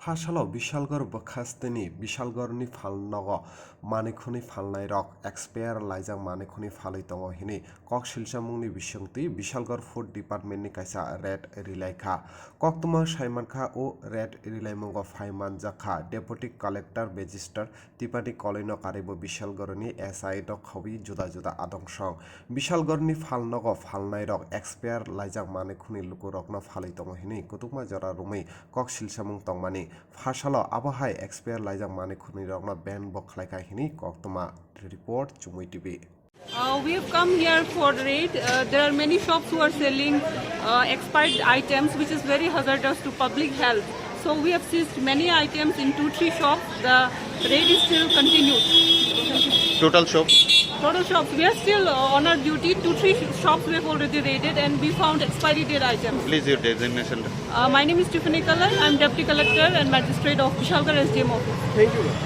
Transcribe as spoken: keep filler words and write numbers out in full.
Phasalo Bishalgarh bwkhasteni Bishalgarhni phalnogo manikhuni phalnairok expire laijak manikhuni phalwi tongo hinwi kok silchamungni bisingtwi Bishalgarh Food Departmentni kaisa raid rilaikha. Koktwma saimankha o raid rilaimungo phaimanjakha Deputy Collector Magistrate Tipani Koloino karwibo Bishalgarhni S I rok khawi juda juda adong song. Bishalgarhni phalnogo phalnairok expire laijak manikhuni lukurokno phalwi tongo hinwi kutukma jora romwi kok silchamung tongmani. Phasalo abo hai expire laijak manikhunirokno ban bo khlaikha hinwi koktwma. Report, Chumui T V. Uh, we have come here for raid. Uh, there are many shops who are selling uh, expired items, which is very hazardous to public health. So we have seized many items in two, three shops. The raid is still continued. Total shops? Total shops, we are still uh, on our duty. Two, three sh- shops we have already raided and we found expiry date items. Please, your designation. Uh, my name is Tiffany Kalan. I'm Deputy Collector and Magistrate of Bishalgarh S D M office. Thank you, ma'am.